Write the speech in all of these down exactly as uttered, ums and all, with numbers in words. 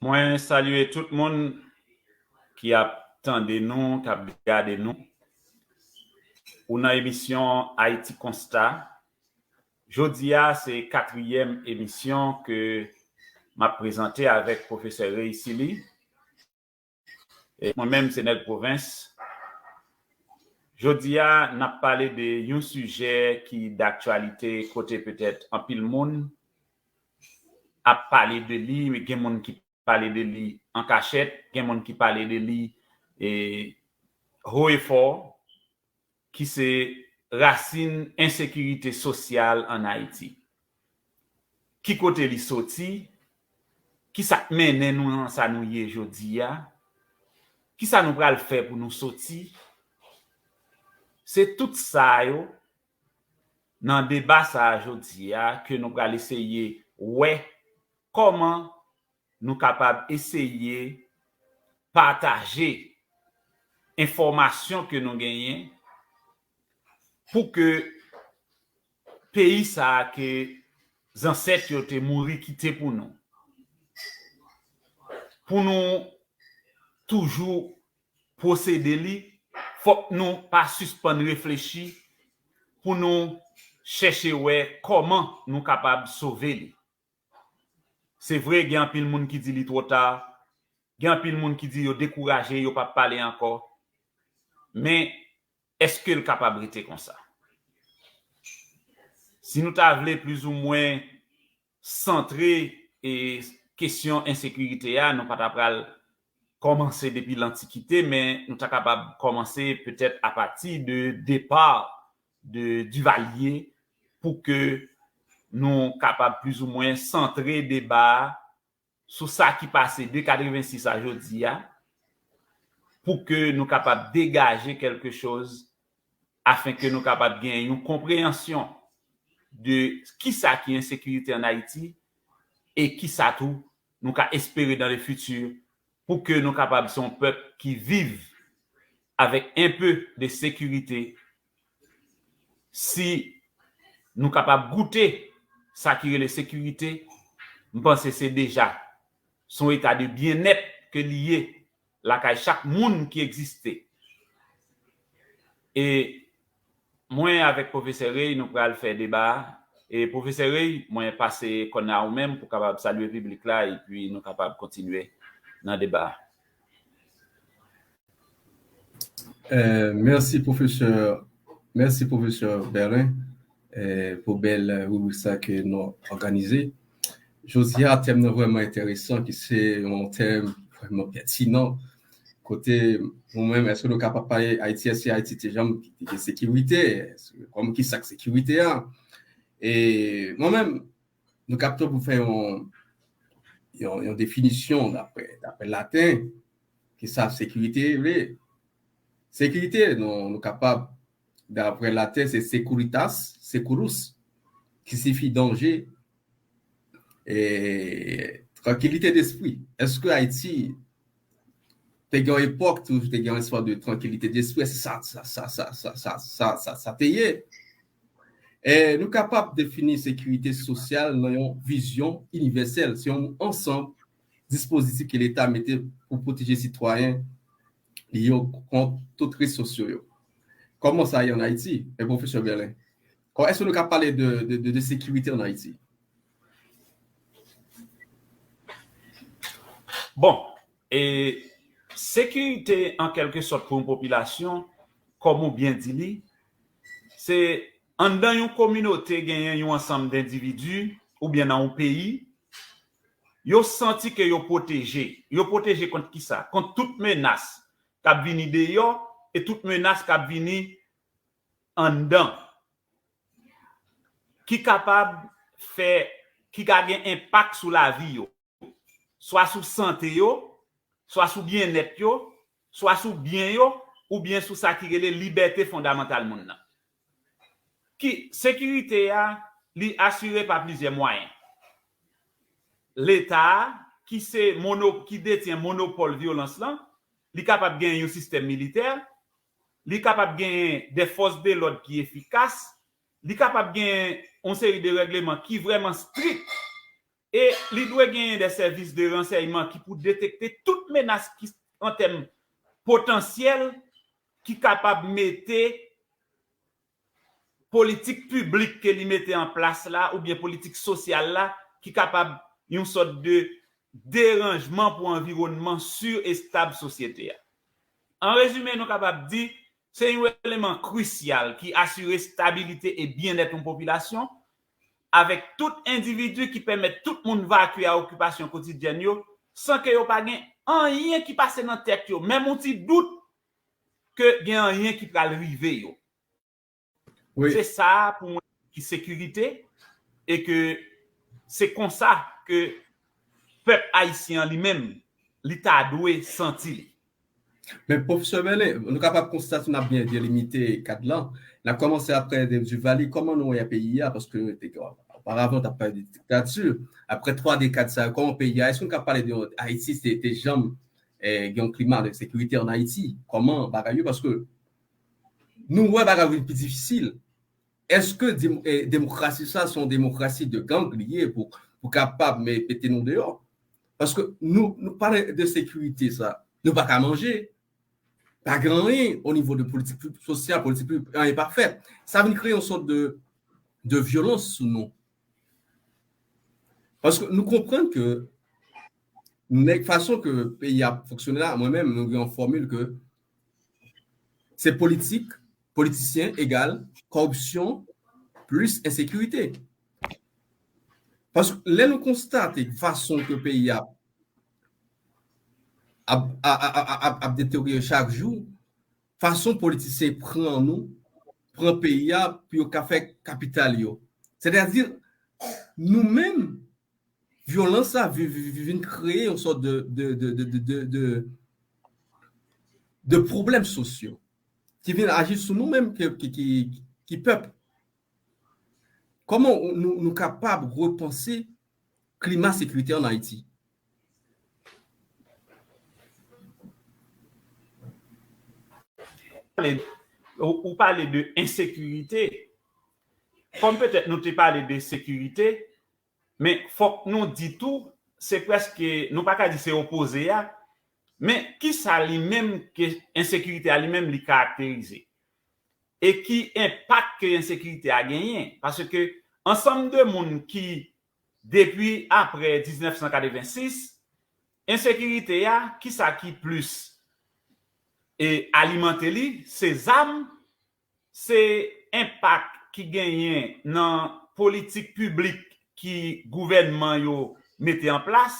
Mwen salye tout moun ki ap tande nou, k ap gade nou. Ou nan emisyon Ayiti Konsta. Jodi a, se katriyèm emisyon ke m ap prezante avèk pwofesè Ray Silly. E mwen menm, se Nèg Pwovens. Jodi a, n ap pale de yon sijè ki daktyalite, kote petèt anpil moun ap pale de li, men gen moun ki pale de li an kachèt, gen moun ki pale de li, e, haut et fort, ki se rasin ensekirite sosyal ann Ayiti. Ki kote li soti? Ki sa k mennen nou nan sa nou ye jodi a? Ki sa nou pral fè pou nou soti? Se tout sa yo, nan deba sa a jodi a, ke nou pral eseye wè kòman nou kapab eseye pataje enfòmasyon ke nou genyen pou ke peyi sa a ke zansèt yo te mouri kite pou nou, pou nou toujou posede li, fòk nou pa sispann reflechi pou nou chèche wè kòman nou kapab sove li. Se vre, gen anpil moun ki di li twò ta, gen anpil moun ki di yo dekouraje, yo p ap pale ankò. Men, èske l kapab rete konsa? Si nou ta vle plizoumwen santre, e, kesyon ensekirite a, nou pa ta pral kòmanse depi lantikite, men nou ta kapab kòmanse petèt apati de depa de Duvalier pou ke nou kapab plizoumwen santre deba a sou sa ki pase de katrevensis a jodi a, pou ke nou kapab degaje kèlke choz, afen ke nou kapab gen yon konpreyansyon de kisa ki ensekirite ann Ayiti e kisa tou nou ka espere dans le futur pou ke nou kapab se yon pèp ki viv avec un peu de sécurité. Si nou kapab goute sa ki rele sekirite, m panse se deja se yon eta de byennèt ke li ye lakay chak moun ki egziste. E mwen avèk pwofesè Ray, nou pral fè deba a. E pwofesè Ray, mwen pase kòn nan a ou menm pou kapab salye piblik la, epi nou kapab kontinye nan deba a. Euh, mèsi, pwofesè. Mèsi, pwofesè Berlin, euh, pou bèl ribrik sa ke nou òganize. Jodi a, tèm nan vrèman enteresan, ki se yon tèm vrèman pètinan. Kote, nou menm, èske nou kapab pale Ayiti, èske Ayiti te janm te gen sekirite? Èske, kòm ki sa k sekirite a? E mwen menm, nou kapab pou fè yon, yon, yon definisyon daprè, daprè laten, ki sa sekirite vle. Sekirite, nou, nou kapab, daprè laten, se securitas, securus, ki sifi danje, e trankilite despri. Èske Ayiti te gen yon epòk, toujou te gen yon espwa de trankilite despri? Èske sa, sa, sa te ye? E nou kapab defini sekirite sosyal nan yon vizyon inivèsèl. Se yon ansanm dispozitif ke Leta mete pou pwoteje sitwayen li yo kont tout risk sosyo yo. Kòman sa ye ann Ayiti, e pwofesè Berlin? Kò, èske nou ka pale de, de, de, de sekirite ann Ayiti? Bon, e sekirite, an kèlke sòt, pou yon popilasyon, kòm ou byen di li, se anndan yon kominote genyen yon ansanm dendividi oubyen nan yon peyi, yo santi ke yo pwoteje. Yo pwoteje kont kisa? Kont tout menas k ap vini deyò e tout menas k ap vini anndan, ki kapab fè, ki ka gen enpak sou lavi yo, swa sou sante yo, swa sou byennèt yo, swa sou byen yo, oubyen sou sa ki rele libète fondamantal moun nan. Ki sekirite a, li asire pa plizyè mwayen. Leta a, ki se mono, ki detyen monopòl vyolans lan, li kapab gen yon sistèm militè, li kapab gen de fòs de lòd ki efikas, li kapab gen yon seri de règleman ki vrèman strik E li dwe genyen de sèvis de ransèyman ki pou detekte tout menas ki an tèm potansyèl ki kapab mete politik piblik ke li mete an plas la oubyen politik sosyal la ki kapab yon sòt de deranjman pou anviwònman si e stab sosyete a. An rezime, nou kapab di se yon eleman krisyal ki asire stabilite e byennèt yon popilasyon, avèk tout endividi ki pèmèt tout moun vakye a okipasyon kotidyèn yo san ke yo pa gen anyen ki pase nan tèt yo, menm yon ti dout ke gen anyen ki pral rive yo. Wi. Se sa pou mwen ki sekirite e ke se konsa ke pèp ayisyen an li menm li ta dwe santi li. Men Pwofesè Merlin, nou kapab konstate n ap byen delimite kad lan. N ap kòmanse apre de Duvalier, kòman nou wè peyi a, paske te, oparavan t ap pale de diktati. Apre twa dekad sa yo, kòman peyi a, èske nou ka pale de Ayiti, se te janm eh, gen yon klima de sekirite an Ayiti? Kòman bagay yo? Paske nou wè bagay yo vin pi difisil. Èske dem- eh, demokrasi sa se yon demokrasi de gang li ye pou, pou kapab men pete nou deyò? Paske nou, nou pale de sekirite sa, nou pa ka manje, pa gen anyen o nivo de politik sosyal, politik piblik, anyen pa fèt. Sa vin kreye yon sòt de, de vyolans sou nou. Paske nou konprann ke nèg fason ke peyi a fonksyone la, mwen menm, nou gen yon fòmil ke se politik, politisyen egal kòripsyon plis ensekirite. Paske lè nou konstate fason ke peyi a ap, ap, ap, ap, ap, ap deteryore chak jou, fason politisyen pran nou, pran peyi a pou yo ka fè kapital yo. Sètadi, nou menm, vyolans la vi- vi- vi- vin kreye yon sòt de, de, de, de, de, de, de, de pwoblèm sosyo ki vin aji sou nou menm ki, ki, ki, ki pèp. Kòman nou, nou kapab repanse klima sekirite an Ayiti? Ou, ou pale de ensekirite. Kòm petèt nou te pale de sekirite, men fòk nou di tou, se prèske, nou pa ka di se opoze a, men kisa li menm ke ensekirite a li menm li karakterize? E ki enpak ke ensekirite a genyen? Paske ansanm de moun ki, depi apre diznèf san katrevensis, ensekirite a, kisa ki plis e alimante li? Se zam, se enpak ki genyen nan politik piblik ki gouvènman yo mete an plas,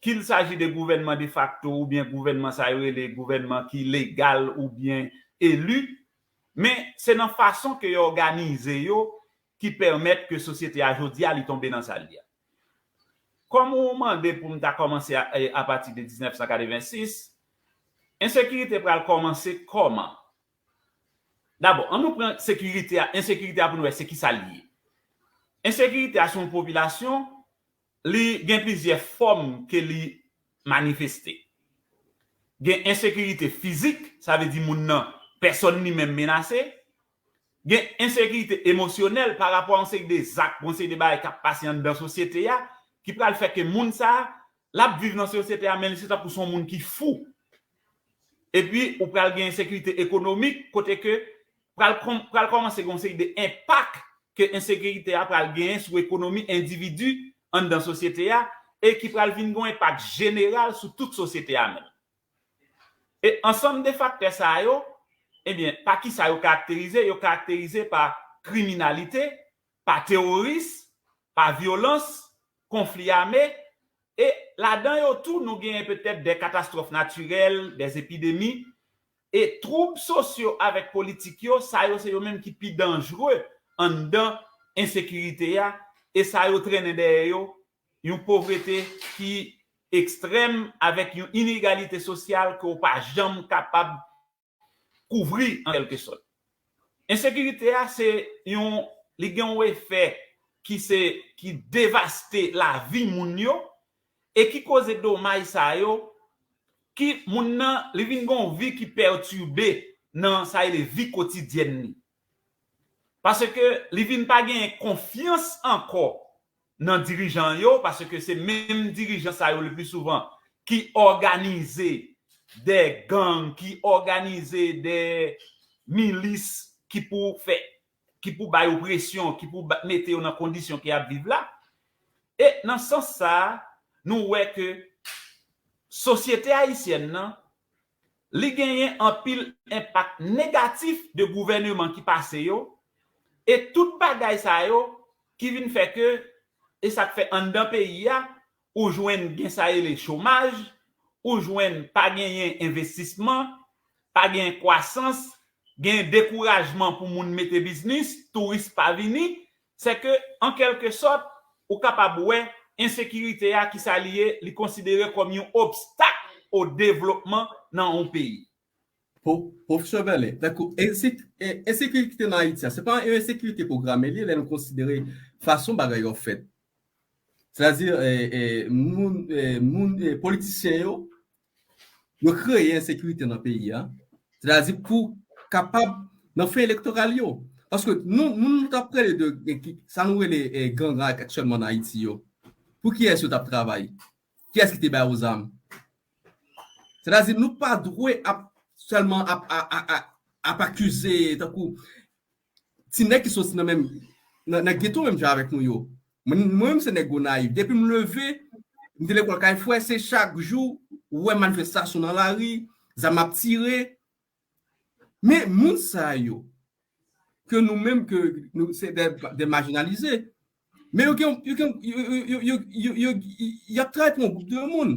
kilsaji de gouvènman defakto oubyen gouvènman sa yo rele gouvènman ki legal oubyen eli, men se nan fason ke yo òganize yo ki pèmèt ke sosyete a jodi a li tonbe nan sa l ye a. Kòm ou mande pou m ta kòmanse a, a, apati de diznèf san katrevensis, ensekirite pral kòmanse kòman? Dabò, an nou pran sekirite a, ensekirite a pou nou wè se kisa l ye. Ensekirite a se yon popilasyon, li gen plizyè fòm ke li manifeste. Gen ensekirite fizik, sa vle di moun nan, pèsòn li menm menase. Gen ensekirite emosyonèl pa rapò a yon seri de zak, yon seri de bagay k ap pase anndan sosyete a, ki pral fè ke moun sa a, l ap viv nan sosyete a, men li se tankou se yon moun ki fou. Epi, ou pral gen ensekirite ekonomik, kote ke pral, pral kòmanse gen yon seri de enpak ke ensekirite a pral genyen sou ekonomi endividi anndan sosyete a, e ki pral vin gen yon enpak jeneral sou tout sosyete a menm. E ansanm de faktè sa yo, ebyen, pa kisa yo karakterize? Yo karakterize pa kriminalite, pa teworis, pa vyolans, konfli ame, e ladan yo tou, nou genyen petèt de katastwòf natirèl, de epidemi, e twoub sosyo avèk politik yo, sa yo se yo menm ki pi danjre anndan ensekirite a, e sa yo trennen dèyè yo yon povrete ki ekstrèm avèk yon inegalite sosyal ke w pa janm kapab kouvri an kèlke sòt. Ensekirite a se yon, li gen yon efè ki se, ki devaste lavi moun yo e ki koze domaj sa yo ki moun nan, li vin gen yon vi ki pètibe nan sa rele vi kotidyèn li. Paske li vin pa genyen konfyans ankò nan dirijan yo, paske se menm dirijan sa yo le pli souvan ki òganize de gang, ki òganize de milis ki pou fè, ki pou bay opresyon, ki pou ba- mete yo nan kondisyon ke y ap viv la. E nan sans sa a, nou wè ke sosyete ayisyèn nan, li genyen anpil enpak negatif de gouvèneman ki pase yo, e tout bagay sa yo ki vin fè ke, e sa k fè anndan peyi a, ou jwenn gen sa rele chomaj, ou jwenn pa genyen envestisman, pa genyen kwasans, genyen dekourajman pou moun mete biznis, touris pa vini, se ke, an kèlke sòt, ou kapab wè ensekirite a ki sa li ye, li konsidere kòm yon obstak o devlopman nan yon peyi. Pwofesè Bèlen, dakò, ensekirite nan Ayiti a, se pa yon ensekirite pwograme li lè nou konsidere fason bagay yo fèt. Sètadi, moun, moun, politisyen yo, yo kreye ensekirite nan peyi a. Sètadi pou kapab, nan fen elektoral yo. Paske nou, moun nou t ap rele de, de ki- sa nou rele eh, gang aktyèlman nan Ayiti yo. Pou kiyès yo t ap travay? Kiyès ki te ba yo zam? Sètadi nou pa dwe ap sèlman ap, ap, ap, ap, ap akize tankou ti nèg ki soti nan menm nan, nan geto menm jan avèk nou yo. Mwen, mwen menm se nèg Gonayiv. Depi m leve, m te lekòl kay frè, se chak jou ou wè manifestasyon nan lari, zam ap tire. Men moun sa yo, ke nou menm ke nou se de, de majinalize. Men yo gen yo gen yo yo yo yo yo y ap travay pou yon gwoup de moun.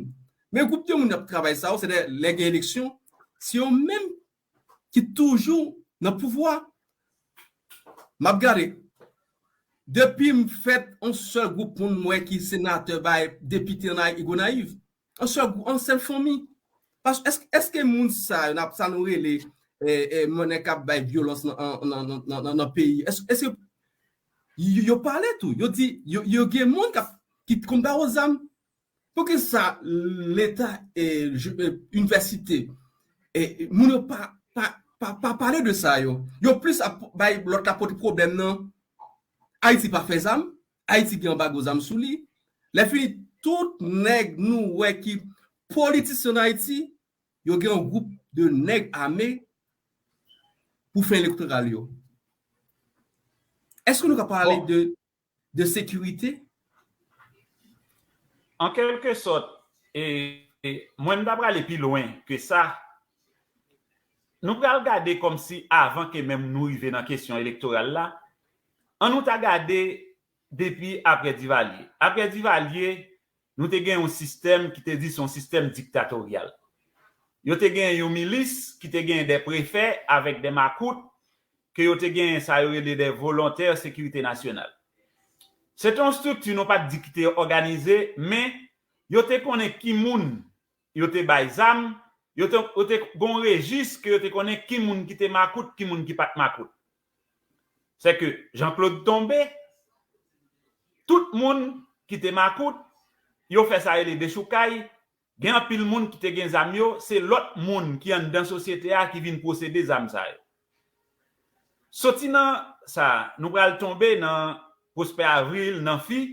Men gwoup de moun y ap travay sa yo, se de lè gen eleksyon, se yo menm ki toujou nan pouvwa. M ap gade depi m fèt, yon sèl gwoup moun m wè ki senatè bay depite nan Gonayiv. Yon sèl gwoup, yon sèl fanmi. Paske èske, èske moun sa yo, sa nou rele eh, eh, moun k ap bay vyolans nan, nan, nan, nan, nan, nan peyi? Èske, èske yo, yo pale tou? Yo di, yo, yo gen moun k ap, ki konn ba yo zam. Poukisa Leta, eh, je- eh, inivèsite, eh, moun yo pa, pa, pa, pa pale de sa yo? Yo plis ap bay lòt la pote pwoblèm nan. Ayiti pa fè zam, Ayiti gen anbago zam sou li. Lè fini, tout nèg nou wè ki politisyen nan Ayiti, yo gen yon gwoup de nèg ame pou fen elektoral yo. Èske nou ka pale de, de sekirite? An kèlke sòt, e, e, mwen m ta prale pi lwen ke sa. Nou pral gade kòmsi avan ke menm nou rive nan kesyon elektoral la, an nou ta gade depi apre Divalye. Apre Divalye, nou te gen yon sistèm ki te di se yon sistèm diktatoryal. Yo te gen yon milis ki te gen de prefè avèk de makout ke yo te gen sa yo rele de volontè sekirite nasyonal. Se te yon estrikti nou pa t di ki te òganize, men yo te konnen ki moun yo te bay zam, yo te, yo te gen yon rejis ke yo te konnen ki moun ki te makout, ki moun ki pa t makout. Se ke Jean Claude tonbe, tout moun ki te makout, yo fè sa rele dechoukay, gen anpil moun ki te gen zam yo, se lòt moun ki anndan sosyete a ki vin posede zam sa yo. Soti nan sa, nou pral tonbe nan Prosper Avril, nan fi,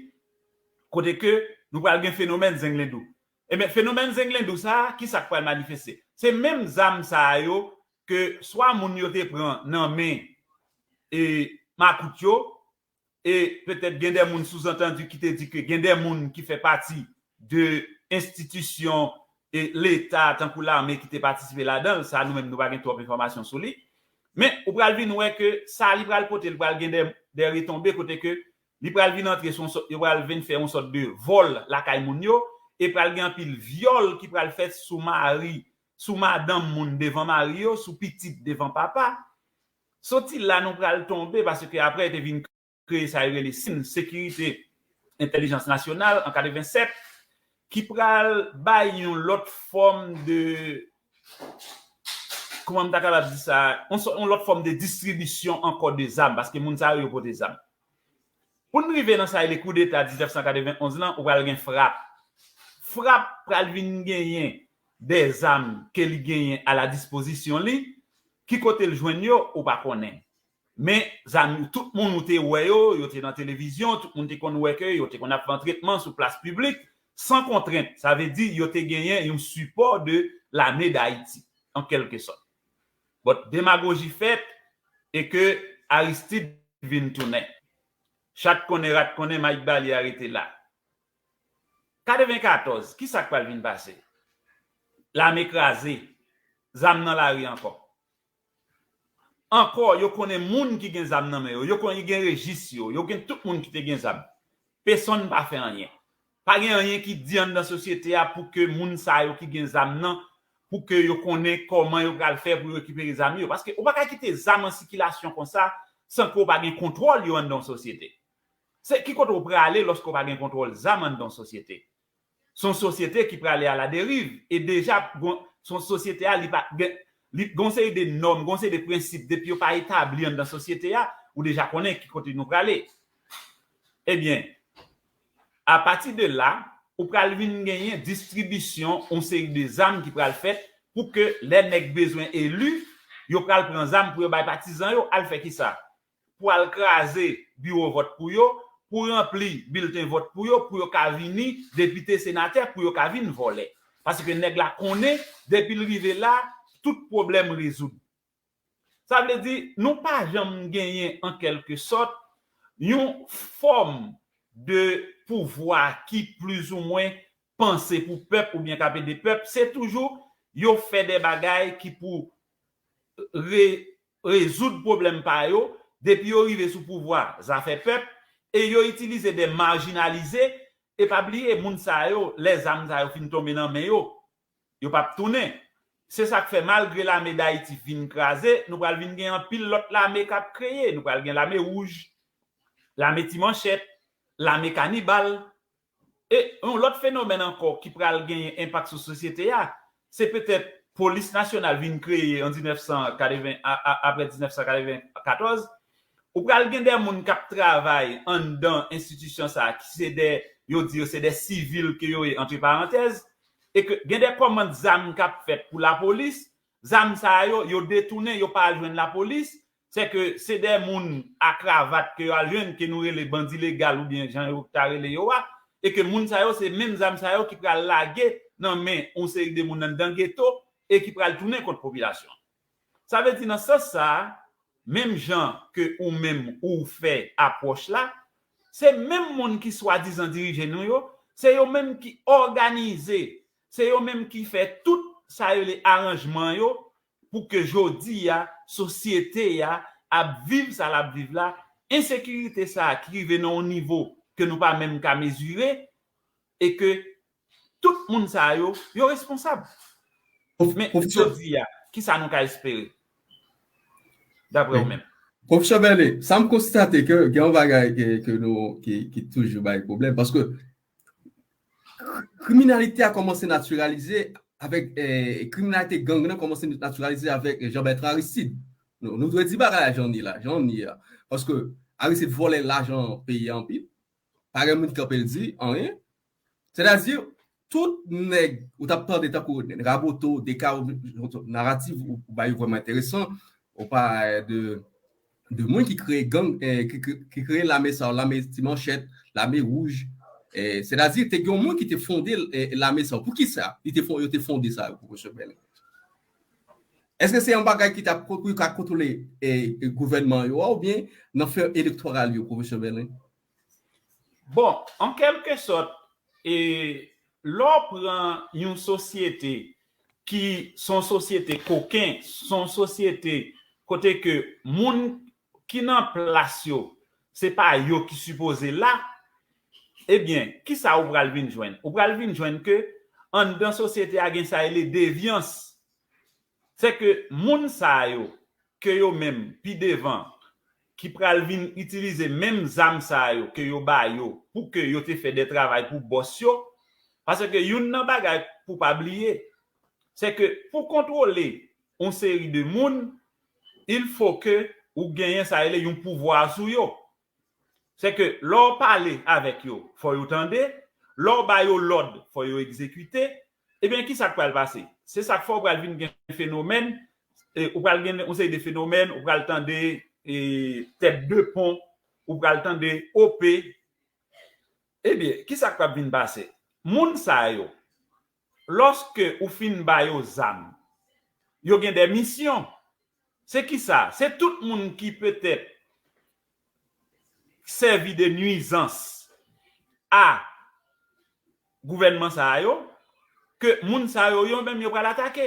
kote ke nou pral gen fenomèn zenglendou. Ebyen, fenomèn zenglendou sa, ki sa k pral manifeste? Se menm zam sa yo ke swa moun yo te pran nan men e makout yo, e petèt gen de moun souzantandi ki te di ke gen de moun ki fè pati de enstitisyon e Leta, tankou lame, ki te patisipe ladan l, sa nou menm nou pa gen twòp enfòmasyon sou li. Men, ou pral vin wè ke sa li pral pote, li pral gen de, de retonbe kote ke li pral vin antre sou yon sòt, yo pral vin fè yon sòt de vòl lakay moun yo, e pral gen anpil vyòl ki pral fèt sou mari, sou madanm moun devan mari yo, sou pitit devan papa. Soti la, nou pral tonbe, paske apre, te vin kreye sa yo rele sin sekirite entèlijans nasyonal an katrevennsèt, ki pral bay yon lòt fòm de, kòman m ta kapab di sa, yon sò- yon lòt fòm de distribisyon ankò de zam, paske moun sa yo, yo pote zam. Pou n rive nan sa yo rele koudeta diznèf san katrevenn onz lan, ou pral gen frap. Frap pral vin genyen de zam ke li genyen a la dispozisyon li, ki kote l jwenn yo, ou pa konnen. Men zam, tout moun ou te wè yo, yo te nan televizyon, tout moun te konn wè ke yo te konn ap fè antretman sou plas piblik, san kontrent. Sa vle di, yo te genyen yon sipò de lame Dayiti, an kèlke sòt. But demagoji fèt e ke Aristide vin tounen. Chat konnen, rat konnen, Mike Bally arete la. Katrevenkatòz, ki sa k pral vin pase? Lame kraze, zam nan lari ankò. Ankò, yo konnen moun ki gen zam nan men yo, yo konnen gen rejis yo, yo gen tout moun ki te gen zam. Pèsonn pa fè anyen. Pa gen anyen ki di anndan sosyete a pou ke moun sa yo ki gen zam nan, pou ke yo konnen kòman yo pral fè pou yo rekipere zam yo. Paske ou pa ka kite zam an sikilasyon konsa san ke w pa gen kontwòl yo anndan yon sosyete. Se ki kote w prale lòske w pa gen kontwòl zam anndan yon sosyete? Se yon sosyete ki prale a la deriv. E deja, gon- se yon sosyete a, li pa gen, li gon seri de nòm, gon seri de prensip, depi yo pa etabli anndan sosyete a, ou deja konnen ki kote nou prale. Ebyen, apati de la, ou pral vin genyen distribisyon yon seri de zam ki pral fèt pou ke lè nèg bezwen eli, yo pral pran zam pou yo bay patizan yo, al fè kisa? Pou al kraze biwo vòt pou yo, pou ranpli bilten vòt pou yo, pou yo ka vini depite, senatè, pou yo ka vin vòlè. Paske nèg la konnen, depi l rive la, tout pwoblèm rezoud. Sa vle di, nou pa janm genyen, an kèlke sòt, yon fòm de pouvwa ki plizoumwen panse pou pèp oubyen k ap ede pèp. Se toujou yo fè de bagay ki pou re- rezoud pwoblèm pa yo, depi yo rive sou pouvwa, zafè pèp, e yo itilize de majinalize, e pa bliye, moun sa yo, lè zam sa yo fin tonbe nan men yo, yo p ap tounen. Se sa k fè, malgre lame Dayiti fin kraze, nou pral vin gen anpil lòt lame k ap kreye. Nou pral gen lame wouj, lame ti manchèt, lame kanibal, E yon lòt fenomèn ankò ki pral genyen enpak sou sosyete a, se petèt polis nasyonal vin kreye an diznèf san katreven, a- a- apre diznèf san katrevenkatòz. Ou pral gen de moun k ap travay anndan enstitisyon sa a, ki se de, yo di yo se de sivil ke yo ye, antre parantèz, e ke gen de kòmand zam k ap fèt pou lapolis, zam sa yo, yo detounen, yo pa al jwenn lapolis, se ke se de moun a kravat ke yo al jwenn, ke nou rele bandi legal oubyen jan yo ta rele yo a, e ke moun sa yo, se menm zam sa yo ki pral lage nan men yon seri de moun anndan geto e ki pral tounen kont popilasyon. Sa vle di, nan sans sa a, menm jan ke ou menm ou fè apwòch la, se menm moun ki swadizan dirije nou yo, se yo menm ki òganize, se yo menm ki fè tout sa yo rele aranjman yo pou ke jodi a, sosyete a ap viv sa l ap viv la, ensekirite sa a ki rive nan yon nivo ke nou pa menm ka mezire, e ke tout moun sa yo, yo responsab. Men, jodi a, ki sa nou ka espere? Dapre ou menm. Pwofesè Bèlen, sa m konstate ke gen yon bagay ke, ke nou, ki, ki toujou bay pwoblèm, paske kriminalite a kòmanse natiralize avèk, eh, kriminalite gang nan kòmanse natiralize avèk Jean Bertrand Aristide. Nou, nou dwe di bagay la jan l ye la, jan l ye a. Paske Aristide vòlè lajan peyi a anpil. Pa gen moun ki kanpe l di anyen. Sètadi, tout nèg ou t ap tande tankou Raboto, Deka, naratif ou, ou ba yo vrèman enteresan. Ou pa, eh, de, de moun ki kreye gang, eh, ki, ki, ki kreye lame sa, lame ti manchèt, lame wouj. Eh, sètadi, te gen yon moun ki te fonde, eh, lame sa. Poukisa li te fon- yo te fonde sa, pwofesè Bèlen? Èske se yon bagay ki t ap kont- pou yo ka kontwole, eh, eh, gouvènman yo a, oubyen nan fen elektoral yo, pwofesè Bèlen? Bon, an kèlke sòt, e, lè w pran yon sosyete ki se yon sosyete koken, se yon sosyete kote ke moun ki nan plas yo, se pa yo ki sipoze la, ebyen, ki sa ou pral vin jwenn? Ou pral vin jwenn ke anndan sosyete a gen sa rele devyans. Se ke moun sa yo, ke yo menm, pi devan, ki pral vin itilize menm zam sa yo ke yo ba yo pou ke yo te fè de travay pou bòs yo, paske youn nan bagay pou pa bliye, se ke pou kontwole yon seri de moun, il fo ke ou genyen sa rele yon pouvwa sou yo. Se ke lè w pale avèk yo, fò yo tande, lè w ba yo lòd, fò yo egzekite. Ebyen, ki sa k pral pase? Se sa k fè w pral vin gen fenomèn, e, ou pral gen yon seri de fenomèn, ou pral tande e, tèt de pon, ou pral tande O P. Ebyen, kisa k ap vin pase? Moun sa yo, lòske ou fin ba yo zam, yo gen de misyon. Se kisa? Se tout moun ki petèt sèvi de nuizans a gouvènman sa yo, ke moun sa yo, yo menm yo pral atake.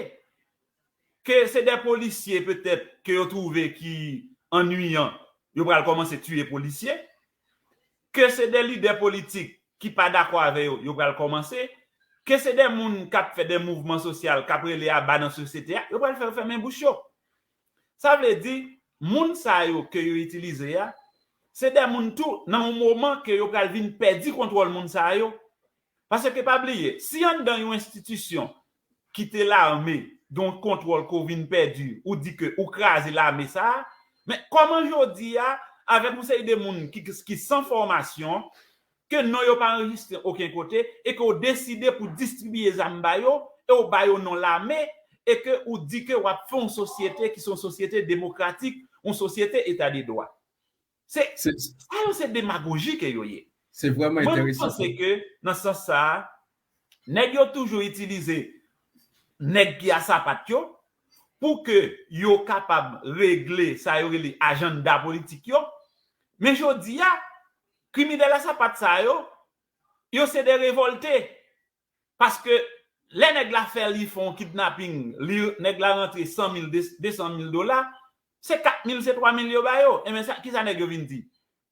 Ke se de polisye petèt ke yo twouve ki annuiyan, yo pral kòmanse tiye polisye. Ke se de lidè politik ki pa dakò avè yo, yo pral kòmanse. Ke se de moun k ap fè de mouvman sosyal, k ap rele aba nan sosyete a, yo pral fè yo fèmen bouch yo. Sa vle di, moun sa yo ke yo itilize a, se de moun tou, nan yon moman ke yo pral vin pèdi kontwòl moun sa yo. Paske pa bliye, si anndan yon enstitisyon ki te lame, gen yon kontwòl ke w vin pèdi, ou di ke ou kraze lame sa a, men kòman jodi a, avèk yon seri de moun ki, ki san fòmasyon, ke non yo pa anrejistre okenn kote, e ke w deside pou distribiye zam ba yo, e w ba yo non lame, e ke ou di ke w ap fè yon sosyete ki se yon sosyete demokratik, yon sosyete eta de dwa. Se, sa yo se demagoji ke yo ye. Se vrèman enteresan. Mwen, m panse ke nan sans sa a, nèg yo toujou itilize nèg ki a sapat yo pou ke yo kapab regle sa yo rele ajanda politik yo. Men jodi a, kriminèl a sapat sa yo, yo se de revòlte. Paske lè nèg la fè li fè yon kidnaping, li, nèg la rantre san mil, de, de san mil dola, se kat mil, se twa mil yo ba yo. Enben, sa, kisa nèg yo vin di?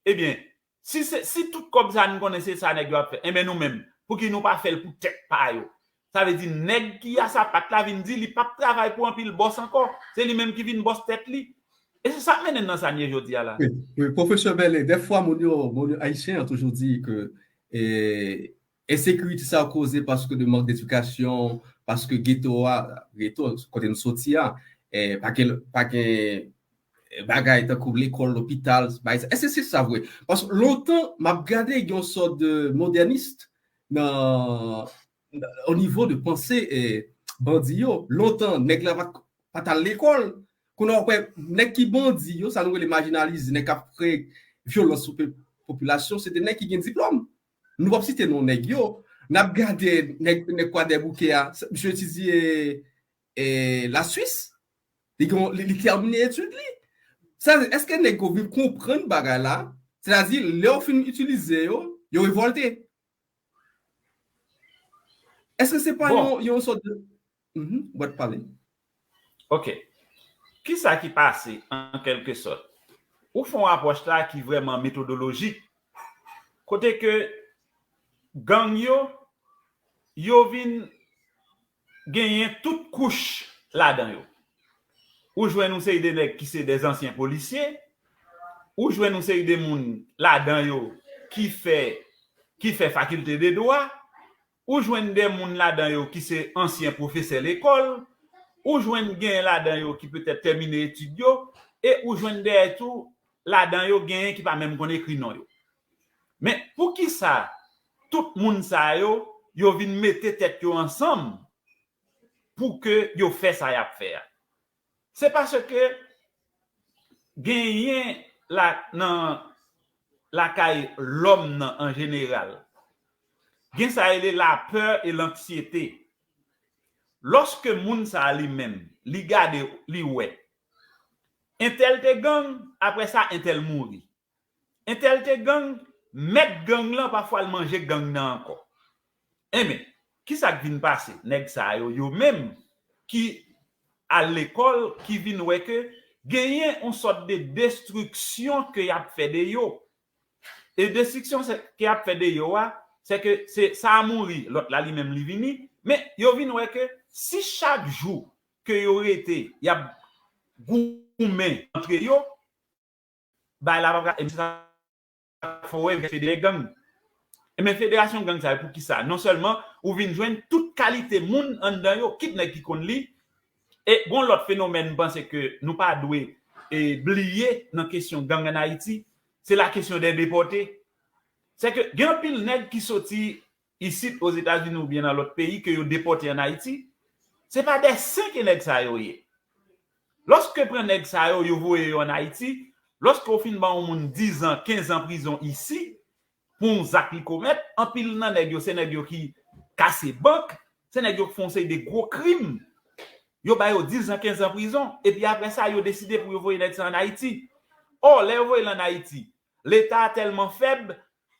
Ebyen, si se, si tout kòb sa nou konnen se sa nèg yo ap fè, enben nou menm, pouki nou pa fè l pou tèt pa yo? Sa vle di nèg ki a sapat la vin di li p ap travay pou anpil bòs ankò. Se li menm ki vin bòs tèt li. E se sa k mennen n nan sa n ye jodi a la. Wi, wi, pwofesè Bèlen, dèfwa moun yo, moun yo, Ayisyen an toujou di ke, e, ensekirite sa koze paske de mank dedikasyon, paske geto a, geto, kote nou soti a, e, pa gen, pa gen, e, bagay tankou lekòl, lopital, bagay sa. Èske se sa vre? Paske lontan, m ap gade gen yon sòt de modènis nan, o nivo de panse, e, bandi yo. Lontan, nèg la pa, pa t al lekòl. Kounye a w ap wè nèg ki bandi yo, sa nou rele majinalize, nèg k ap fè vyolans sou pe-, popilasyon, se de nèg ki gen diplòm. Nou p ap site non nèg yo. N ap gade nèg, nèg Kwadèboukè a, misye etidye, e, Laswis. Li gen, li, li tèmine etid li. Sa, èske nèg yo vin konprann bagay la? Sètadi, lè yo fin itilize yo, yo revòlte. Èske se pa yon, yon sòt de... Mhm, w ap pale. Ok. Kisa ki pase, an kèlke sòt? Ou fè yon apwòch la ki vrèman metodolojik, kote ke gang yo, yo vin genyen tout kouch ladan yo. Ou jwenn yon seri de nèg ki se de ansyen polisye, ou jwenn yon seri de moun ladan yo ki fè, ki fè fakilte de dwa, ou jwenn de moun ladan yo ki se ansyen pwofesè lekòl, ou jwenn gen ladan yo ki petèt tèmine etid yo, e ou jwenn dèyè tou ladan yo genyen ki pa menm konn ekri non yo. Men poukisa tout moun sa yo, yo vin mete tèt yo ansanm pou ke yo fè sa y ap fè a? Se paske genyen la, nan lakay lòm nan an jeneral, gen sa rele la peur et l'anxiété. Lòske moun sa a li menm, li gade, li wè, entèl te gang, apre sa, entèl mouri. Entèl te gang, mèt gang lan pafwa l manje gang nan ankò. Enben, kisa k vin pase? Nèg sa yo, yo menm ki al lekòl, ki vin wè ke genyen yon sòt de destriksyon ke y ap fè de yo. E destriksyon se, ke y ap fè de yo a, se ke se sa a mouri, lòt la li menm li vini, men yo vin wè ke si chak jou ke yo rete, y ap goumen antre yo, bay la pa pral, e misye sa fè w wè federasyon gang. Enben, federasyon gang sa yo, poukisa? Non sèlman ou vin jwenn tout kalite moun anndan yo, kit nèg ki konn li, e gon lòt fenomèn m panse ke nou pa dwe, e, bliye nan kesyon gang ann Ayiti, se la kesyon dè depòte. Se ke gen anpil nèg ki soti isit Ozetazini oubyen nan lòt peyi ke yo depòte ann Ayiti, se pa dè sen ke nèg sa yo ye. Lòske pran nèg sa yo, yo voye yo ann Ayiti, Lòske w fin ban yon moun dizan, kenzan prizon isi, pou yon zak li komèt, anpil nan nèg yo, se nèg yo ki kase bank, se nèg yo ki fè yon seri de gwo krim. Yo ba yo dizan, kenzan prizon, epi apre sa, yo deside pou yo voye nèg sa ann Ayiti. Ò, lè yo voye l ann Ayiti, Leta a tèlman fèb,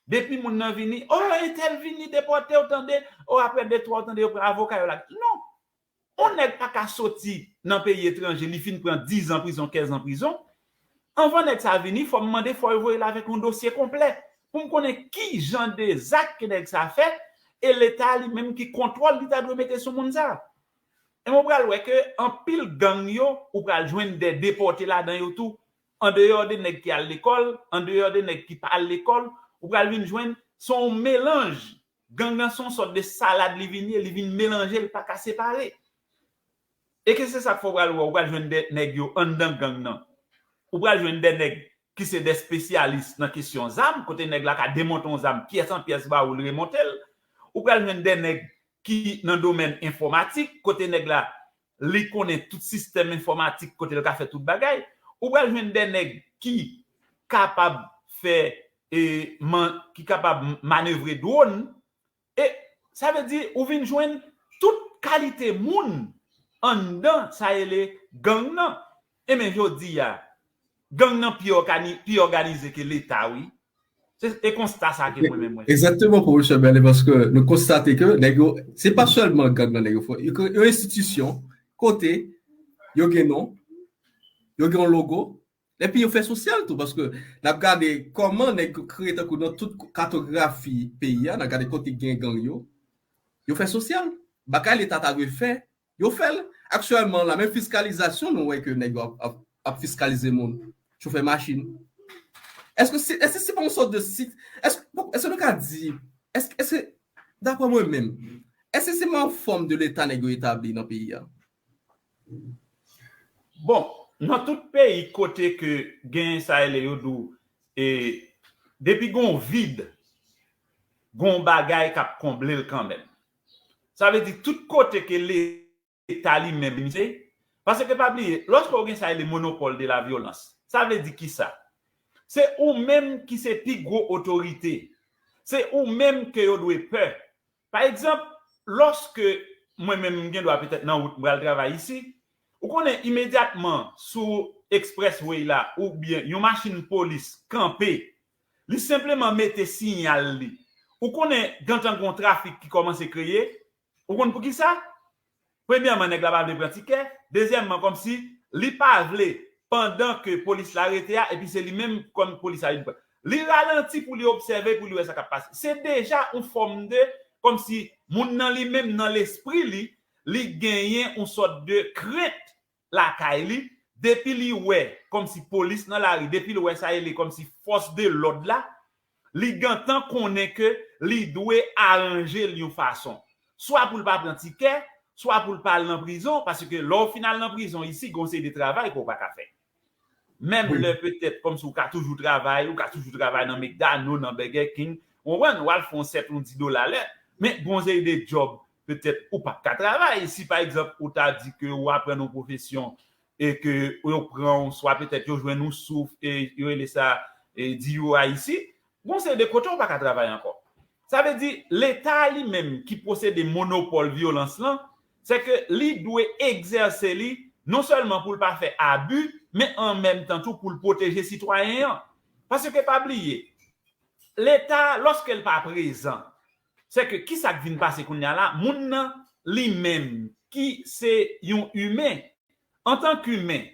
depi moun nan vini, ò, entèl vini depòte w, tande, ò, apre de, twa, w tande, yo pran avoka, yo lage. Non! Yon nèg pa ka soti nan peyi etranje, li fin pran dizan prizon, kenzan prizon. Anvan nèg sa vini, fò m mande, fò yo voye l avèk yon dosye konplè. Pou m konnen ki jan de zak ke nèg sa fè, e Leta li menm ki kontwòl li ta dwe mete sou moun sa. E mwen pral wè ke anpil gang yo, ou pral jwenn de depòte ladan yo tou. Andeyò de nèg ki al lekòl, andeyò de nèg ki pa al lekòl, ou pral vin jwenn se yon melanj. Gang nan se yon sòt de salad li vin ye, li vin melanje, li pa ka separe. E ke se sa k fè w pral wè, ou pral jwenn de nèg yo anndan gang nan. Ou pral jwenn de nèg ki se de espesyalis nan kesyon zam, kote nèg la ka demonte yon zam pyès an pyès ba ou, li remonte l. Ou pral jwenn de nèg ki nan domèn enfòmatik, kote nèg la, li konnen tout sistèm enfòmatik, kote l ka fè tout bagay. Ou pral jwenn de nèg ki kapab fè, e, man, ki kapab manevre dwòn. E sa vle di, ou vin jwenn tout kalite moun anndan sa rele gang nan. E men jodi a, gang nan pi ògani-, pi òganize ke Leta, wi. Se, e konsta sa ke mwen menm mwen fè. Egzakteman, pwofesè Bèlen, paske nou konstate ke nèg yo, se pa sèlman gang nan nèg yo fè. Yo, yo enstitisyon, kote, yo gen non, yo gen yon logo, epi yo fè sosyal tou, paske n ap gade kòman nèg yo kreye tankou nan tout katografi peyi a, n ap gade kote gen gang yo, yo fè sosyal. Bagay Leta ta dwe fè, yo fè l. Aktyèlman la, menm fiskalizasyon, nou wè ke nèg yo ap, ap, ap fiskalize moun, chofè machin. Èske se, èske se pa yon sòt de sit, èske, bon, èske nou ka di, èske, èske, daprè mwen menm, èske se pa yon fòm de Leta nèg yo etabli nan peyi a? Bon, nan tout peyi kote ke gen sa rele yo di w, e, depi gon vid, gon bagay k ap konble l kanmenm. Sa vle di tout kote ke Leta li menm misye, paske pa bliye, lòske w gen sa rele monopole de la violence, sa vle di kisa? Se ou menm ki se pi gwo otorite. Se ou menm ke yo dwe pè. Pa egzanp, lòske mwen menm m gen dwa petèt nan wout, m pral travay isi, ou konnen imedyatman sou expressway la oubyen yon machin polis kanpe, li senpleman mete siyal li. Ou konnen gentan gon trafik ki kòmanse kreye. Ou konn poukisa? Premyèman, nèg la pa vle pran tikè. Dezyèmman, kòmsi li pa vle pandan ke polis la rete a, epi se li menm kòm polis la vin pran. Li ralanti pou li obsève, pou li wè sa k ap pase. Se deja yon fòm de, kòmsi moun nan li menm, nan lespri li, li genyen yon sòt de krent lakay li, depi li wè, kòmsi polis nan lari, depi li wè sa rele kòmsi fòs de lòd la, li gentan konnen ke li dwe aranje l yon fason. Swa pou l pa pran tikè, swa pou l pa al nan prizon, paske lè w fin al nan prizon isi, gon seri de travay ke w pa ka fè. Menm lè petèt, kòmsi w ka toujou travay, ou ka toujou travay nan McDonald, nan Burger King, w konprann, w al fè yon sèt, yon dis dola lè, men gon seri de djòb, petèt, ou p ap ka travay. Si, pa egzanp, ou ta di ke ou aprann yon pwofesyon e ke yo pran w, swa petèt yo jwenn ou souf, e yo rele sa, e, D U I isi, gon seri de kote ou pa ka travay ankò. Sa vle di, Leta a li menm ki posede monopòl vyolans lan, se ke li dwe egzèse li non sèlman pou l pa fè abi, men an menm tan tou pou l pwoteje sitwayen an. Paske pa bliye, Leta, lòske l pa prezan, se ke kisa k vin pase kounye a la, moun nan li menm ki se yon imen, antank imen,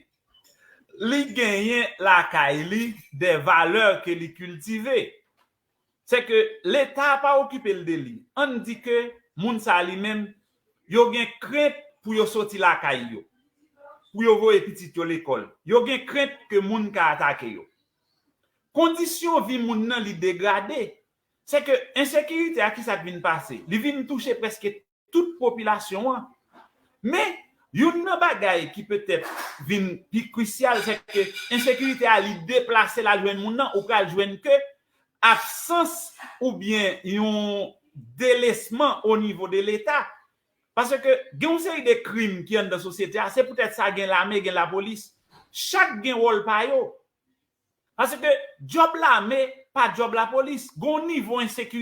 li genyen lakay li de valè ke li kiltive. Se ke Leta pa okipe l de li. Ann di ke moun sa li menm, yo gen krent pou yo soti lakay yo, pou yo voye pitit yo lekòl. Yo gen krent ke moun ka atake yo. Kondisyon vi moun nan li degrade. Se ke ensekirite a, kisa k vin pase? Li vin touche prèske tout popilasyon an. Men, youn nan bagay ki petèt vin pi krisyal, se ke ensekirite a, li deplase l al jwenn moun nan, ou pral jwenn ke absans oubyen yon delesman o nivo de Leta. Paske gen yon seri de krim ki anndan sosyete a, se poutèt sa gen lame, gen lapolis. Chak gen wòl pa yo. Paske djòb lame pa djòb lapolis. Gon nivo ensekirite